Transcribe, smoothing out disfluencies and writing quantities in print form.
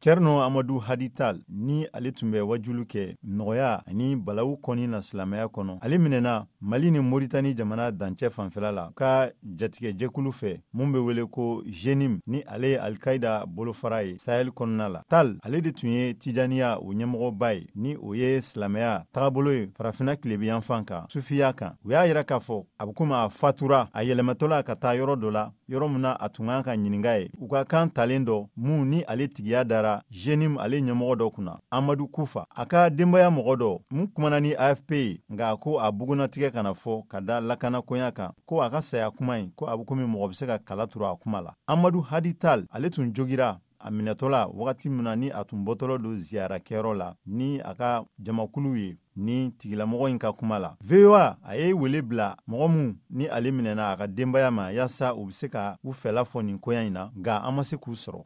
Thierno Amadou Hady Tall, ni ale tun bɛ wajulu kɛ nɔgɔya ani balawu kɔni na silamɛya kɔnɔ, ale minɛna Mali ni Moritani jamana dancɛ fanfɛla la, ka jatigɛjɛkulu fɛ mun bɛ wele ko JNIM, ni ale ye Alikaida bolofara ye Sahel kɔnɔna la. Tall, ale de tun ye Tijaniya o ɲɛmɔgɔba ye, ni o ye silamɛya tagabolo ye Farafina tilebiyanfan kan, sufiya kan. U y'a yira k'a fɔ a bɛ komi a fatura a yɛlɛmatɔla ka taa yɔrɔ dɔ la, yɔrɔ min na a tun kan ka ɲininka ye, u ka kan talen dɔ mun ni ale tigiya dara JNIM ale ɲɛmɔgɔ dɔ kunna, Amadu Kufa. A ka denbaya mɔgɔ dɔ mun kumana ni AFP ye, nka ko a bugunnatigɛ kana fɔ ka da lakanakoɲa kan, ko a ka saya kuma in, ko a bɛ komi mɔgɔ bɛ se ka kala turu a kuma la. Amadu Hady Tall, ale tun jogira a minɛtɔla wagati min na ni a tun bɔtɔlɔ don ziyarakɛyɔrɔ la ni a ka jamakulu ye, ni tigilamɔgɔ in ka kuma la. VOA a ye wele bila mɔgɔ mun ni ale minɛna a ka denbaya ma, yaasa u bɛ se ka u fɛla fɔ nin koɲa in na, nka an ma se k'u sɔrɔ.